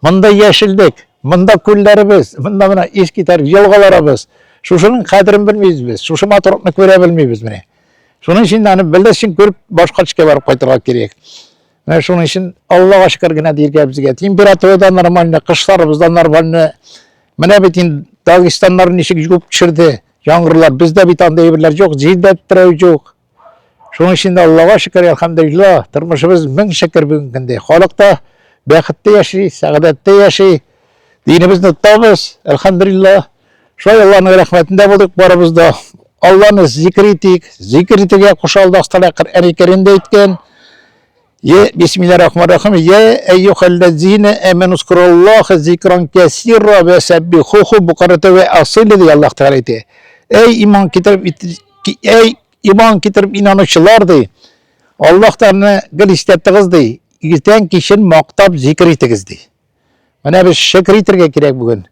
Speaker 1: Монда яшеллек, монда күлләребез, монда менә искитәрлек елгаларыбыз. Шушының кадерен белмибез без. Шушы матурлыкны күрә белмибез менә. Шуның өчен аны белер өчен күреп башка төшкә барып кайтырга кирәк. Менә шуның өчен Аллага шөкер генә диергә безгә. Температура да нормально, кышларыбыз да нормально. Менә бит инде Дагестаннар ничек юып төшерде. Яңгырлар бездә бит андый әйберләр юк, җирдә тетрәү юк. Шуның өчен дә Аллага шөкер, әлхәмдүлилләһ, тормышыбыз мең шөкер бүгенге көндә. Халык та бәхеттә яши, сәгадәттә яши. Динебезне тотабыз, әлхәмдүлилләһ. Шулай Алланың рәхмәтендә булдык барыбыз да. Алланы зикр итик, зикр итергә куша Аллаһ Тәгалә Коръән Кәримдә әйткән. Е, бисмиллахир-рахманир-рахим. Я әйюхәлләзина аману зкуруллаха зикран кәсира ва саббихуху букрата ва асила ди Аллаһ Тәгалә әйтә. Әй иман китереп әй иман китереп инанучылар ди. Аллаһ Тәгаләне гел истә тыгыз ди. Иртән кичен мактап зикр итегез ди. Менә без шөкер итергә кирәк бүген.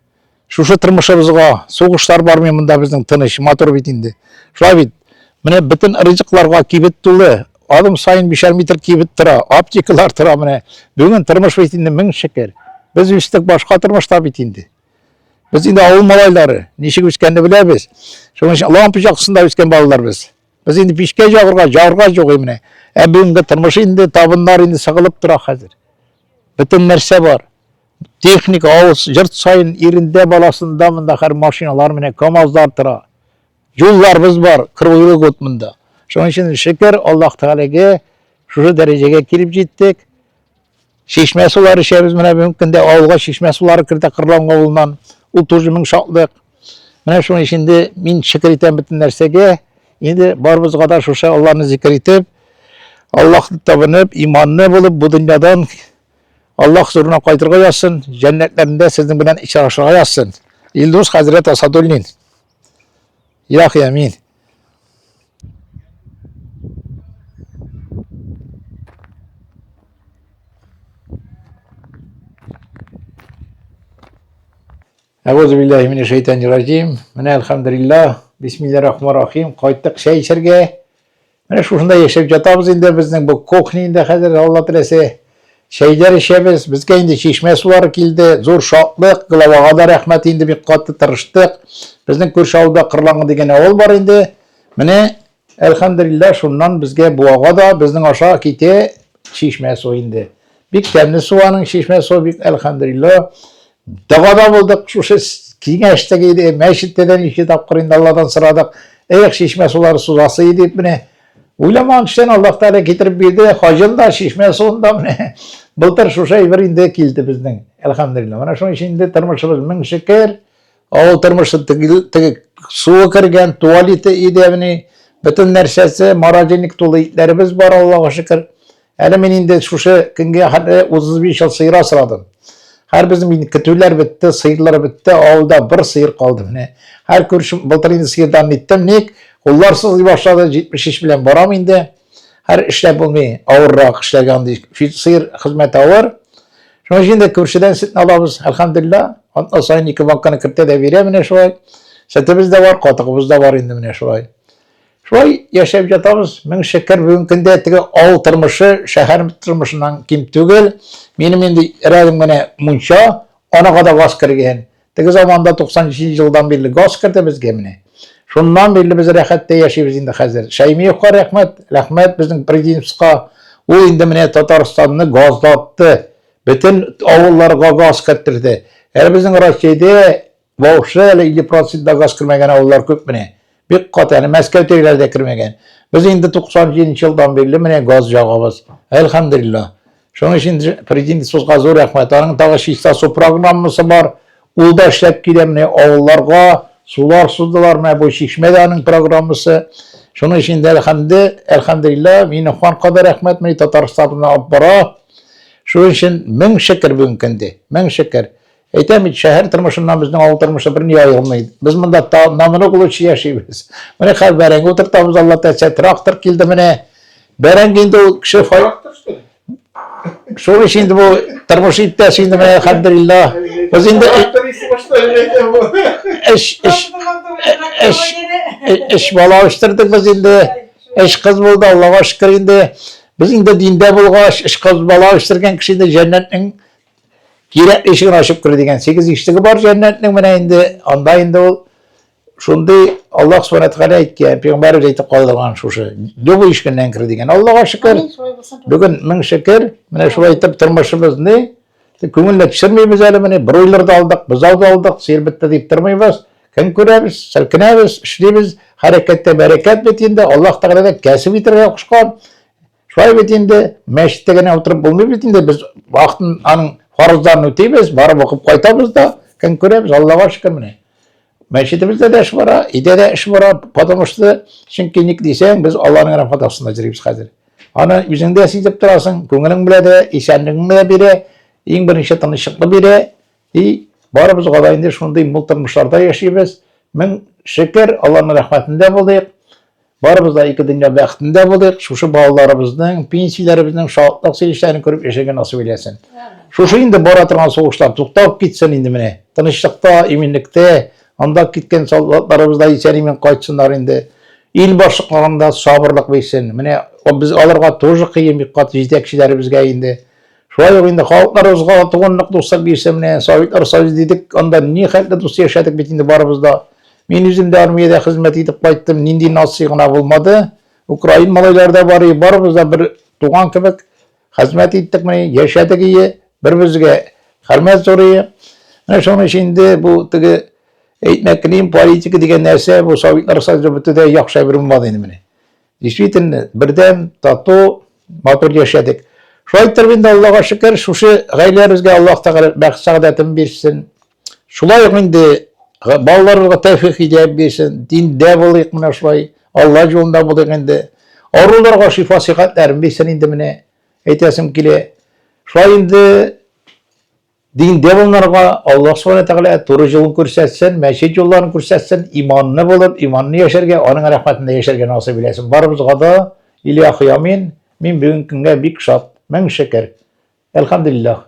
Speaker 1: Шушы тормышыбызга сугышлар бармый монда безнең тыныч, матур бит инде. Шулай бит. Менә бөтен ризыкларга кибет тулы. Адым саен бишәр метр кибет тора, аптекалар тора менә. Бүген тормыш бит инде мең шөкер. Без үстек башка тормышта бит инде. Без инде авыл малайлары, ничек үскәнне беләбез. Шуның өчен лампа яктысында үскән балалар без. Без инде пичкә ягырга, жарга юк менә. Ә бүгенге тормыш инде табыннар инде сыгылып тора хәзер. Бөтен нәрсә бар. Техника авыз йорт саен ирендә баласында монда хәр машиналар менә КАМАЗлар тора. Юлларыбыз бар, круглый год монда. Шуның өчен шөкер Аллаһ Тәгаләгә шушы дәрәҗәгә килеп җиттек. Чишмә сулары эчәбез менә бүгенге көндә авылга чишмә сулары кертә Кырлан авылыннан. Ул тоже мең шатлык. Менә шуның өчен инде мин шөкер итәм бөтен нәрсәгә. Инде барыбызга да шушы Аллаһны зикер итеп, Аллаһны табынып, иманлы булып бу дөньядан Аллаһ хозурына кайтырга язсын, җәннәтләрендә сезнең белән очрашырга язсын. Илдус хәзрәт Асадуллин. Илаһи амин. Әгузу биллаһи минәш шайтанир раҗим. Менә әлхәмдүлиллаһ, бисмиллаһир рахманир рахим. Кайттык чәй эчәргә. Менә шушында яшәп ятабыз инде безнең бу кухня инде хәзер Алла теләсә. Чәйләр эчәбез. Безгә инде чишмә сулары килде. Зур шатлык, главага да рәхмәт инде бик каты тырыштык. Безнең күрше авылда Кырлаңгы дигән авыл бар инде. Менә Әлхәмдүлилләһ, шуннан безгә буага да безнең аша китә чишмә суы инде. Бик тәмле су аның чишмә суы, бик әлхәмдүлилләһ. Догада булдык, шушы киңәштек иде, мәчеттә дә ничә тапкыр инде Алладан сорадык. Эх, чишмә сулары сузасы иде дип менә. Уйламаган төштән Аллаһ Тәгалә китереп бирде, хаҗын да, чишмә суын да менә. Былтыр шушы әйбер инде килде безнең. Әлхәмдүлилләһ. Менә шуның өчен инде тормышыбыз мең шөкер. Авыл тормышы теге суы кергән, туалеты өйдә мени, бөтен нәрсәсе, морозильник тулы итләребез бар, Аллага шөкер. Әле мин инде шушы көнгә хәтле 35 ел сыер асрадым. Һәр безнең инде көтүләр бетте, сыерлар бетте, авылда бер сыер калды менә. Һәр күршем былтыр инде сыердан ниттем, ник? Куллар сызлый башлады, 73 белән барам инде. Һәр эшләп булмый, авыррак эшләргә андый сыер хезмәте авыр. Шуның өчен дә күршедән сөтне алабыз, әлхәмдүлилләһ. Атна саен ике банканы кертә дә бирә менә шулай. Сөтебез дә бар, катыгыбыз да бар инде менә шулай. Шулай яшәп ятабыз. Мең шөкер, бүгенге көндә теге авыл тормышы шәһәр тормышыннан ким түгел. Минем инде рәдем генә мунча, анага да газ кергән. Теге заманда 97 елдан бирле газ керде безгә менә. Шуннан бирле без рәхәттә яшибез инде хәзер. Шәймиевка рәхмәт, рәхмәт безнең президентка. Ул инде менә Татарстанны газлатты. Бөтен авылларга газ керттерде. Әле безнең Россиядә вообще әле 50% да газ кермәгән авыллар күп менә. Бик каты, әле Мәскәү тирәләре дә кермәгән. Без инде 97 елдан бирле менә газ ягабыз. Әлхәмдүлилләһ. Шуның өчен президентыбызга зур рәхмәт. Аның тагы чиста су программасы бар. Ул да эшләп килә менә авылларга сулар суздылар, менә бу чишмә дә аның программасы. Шуның өчен дә әлхәмде, әлхәмдүлилләһ, мине ханка да рәхмәт, менә Татарстанны алып бара. Шуның өчен мең шөкер бүгенге көндә, мең шөкер. Әйтәм бит, шәһәр тормышыннан безнең авыл тормышы берни аерылмый. Без монда намного лучше яшибез. Менә хәзер бәрәңге утыртабыз, Алла теләсә, трактор килде менә. Бәрәңге инде ул кеше фай... Шул өчен инде бу тормыш иптәш инде менә әлхәмдүлилләһ. Без инде эш эш эш эш бала үстердек без инде. Эш кыз булды, Аллага шөкер инде. Без инде диндә булгач, эш кыз бала үстергән кеше инде җәннәтнең кирәкле ишеген ачып керә дигән сигез ишеге бар җәннәтнең менә инде анда инде ул. шундый Аллаһ Субхана Тәгалә әйткән, пәйгамбәребез әйтеп калдырган шушы. Любой ишкеннән кер дигән. Аллаһка шөкер. Бүген мең шөкер, менә шулай итеп тормышыбызны күңелне төшермибез әле менә. Бройлер да алдык, бозау да алдык, сыер бетте дип тормыйбыз. Көн күрәбез, селкенәбез, эшлибез. Хәрәкәттә бәрәкәт бит инде. Аллаһ Тәгалә дә кәсеп итәргә кушкан. Шулай бит инде, мәчеттә генә утырып булмый бит инде, без вакытын аның фарызларын үтибез, барып укып кайтабыз да, көн күрәбез, Аллага шөкер менә. Мәчетебездә дә эш бара, өйдә дә эш бара, потому что, чөнки ник дисәң, без Алланың рәхмәте астында йөрибез хәзер. Аны үзең дә сизеп торасың, күңелең белә дә, исәнлегең дә бирә, иң беренче тынычлыкны бирә. И барыбызга да инде шундый мул тормышларда яшибез. Мең шөкер, Алланың рәхмәтендә булыйк. Барыбыз да ике дөнья бәхетендә булыйк, шушы балаларыбызның, пенсияләребезнең шатлык сөенечләрен күреп яшәргә насыйп әйләсен. Шушы инде бара торган сугышлар туктап китсен инде менә. Тынычлыкта, иминлектә, анда киткән солдатларыбыз да исән-имин кайтсыннар инде. Ил башлыкларында сабырлык бирсен. Менә без аларга тоже кыен бик каты җитәкчеләребезгә инде. Шулай ук инде халыкларыбызга туганлык, дуслык бирсен менә. Советлар Союзы дидек, анда ни хәтле дус яшәдек бит инде барыбыз да. Мин үзем дә армиядә хезмәт итеп кайттым, нинди нация гына булмады. Украин малайлары да бар, барыбыз да бер туган кебек хезмәт иттек менә, яшәдек ие, бер-беребезгә хөрмәт зур ие. Менә шуның өчен инде бу теге әйтмәк телим, политика дигән нәрсә бу Советлар Союзы бетүдә яхшы әйбер булмады инде менә. Действительно, бердәм, тату, матур яшәдек. Шулай итеп инде Аллага шөкер, шушы гаиләләребезгә Аллаһ Тәгалә бәхет сәгадәтен бирсен. Шулай ук инде балаларыбызга тәүфик һидәят бирсен, диндә булыйк менә шулай, Алла юлында булыйк инде. Авыруларга шифа сихәтләрен бирсен инде менә, әйтәсем килә. Шулай инде диндә булынырга Аллаһ Субхана Тәгалә туры юлын күрсәтсен, мәчет юлларын күрсәтсен, иманлы булып, иманлы яшәргә, аның рәхмәтендә яшәргә насыйп әйләсен. Барыбызга да, Илаһи амин. Мин бүгенге көнгә бик шат. Мең шөкер. Әлхәмдүлилләһ.